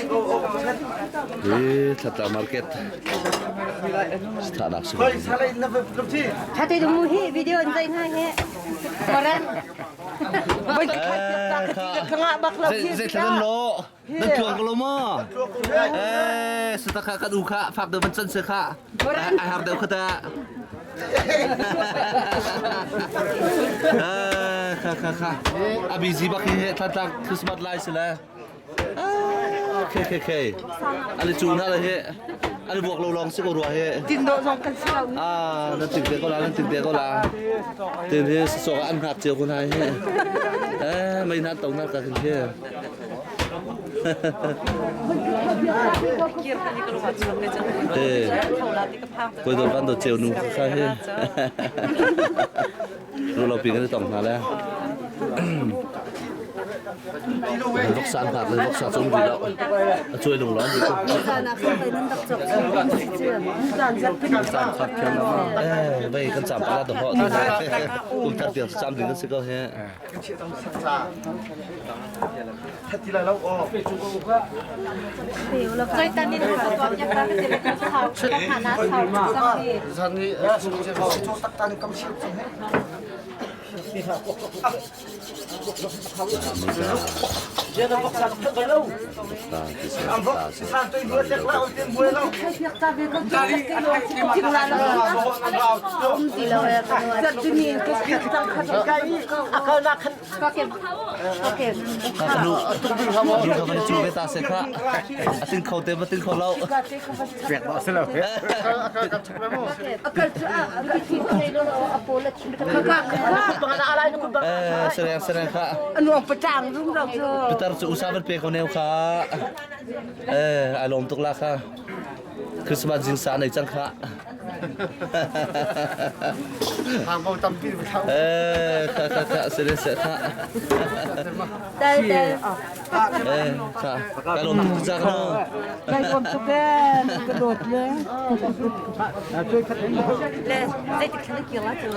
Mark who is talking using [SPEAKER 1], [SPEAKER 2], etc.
[SPEAKER 1] Hi Thlatla market thahnak si ko.
[SPEAKER 2] Thate du mu hi video an zai hna he. Moran.
[SPEAKER 1] Zei thla nan lo? Nan tluang ko lo maw? Eh, sata kha kan u kha fak deuh van can se kha. Ai har deuh kha ta. Kha kha kha. A busy bak hi thlatlang Christmas lai si le. Khe khe khe. Ani cu na le he. Ani buak lo long si ko rua he.
[SPEAKER 2] Tin do zong kan si lo.
[SPEAKER 1] Ah, nan ting te ko la, nan ting te ko la. Tin he so an hngak cio ko na he. Eh, mei nan to na ka hin he. Eh, koi dol van do cheu nu kha he. Lu lo pi kan tong hna le. Voksa an hngak le voksa cu um rih lo. A cuai lung lo an rih ko. Eh, vei kan cam pala do ho. Kum thar tiang cam ding kan si ko he. Nu ka van cu ve ta se kha. A tin kho te ma tin kho lo.
[SPEAKER 3] Pek ba se lo.
[SPEAKER 1] Eh, sereng sereng kha.
[SPEAKER 2] Anuang patang rum ro cu.
[SPEAKER 1] Pitar cu usa van pe ko neu kha. Eh, ai lawm tuk la kha. Christmas jing sa nei cang kha.
[SPEAKER 3] Hang bo tampi
[SPEAKER 1] Eh, kha kha kha sere se kha.
[SPEAKER 2] Tel tel.
[SPEAKER 1] Eh, kha. Ka lawm tuk cang no.
[SPEAKER 2] Kai lawm tuk e, ka dawt le.
[SPEAKER 3] Le
[SPEAKER 2] zeitik thlan kir la cu.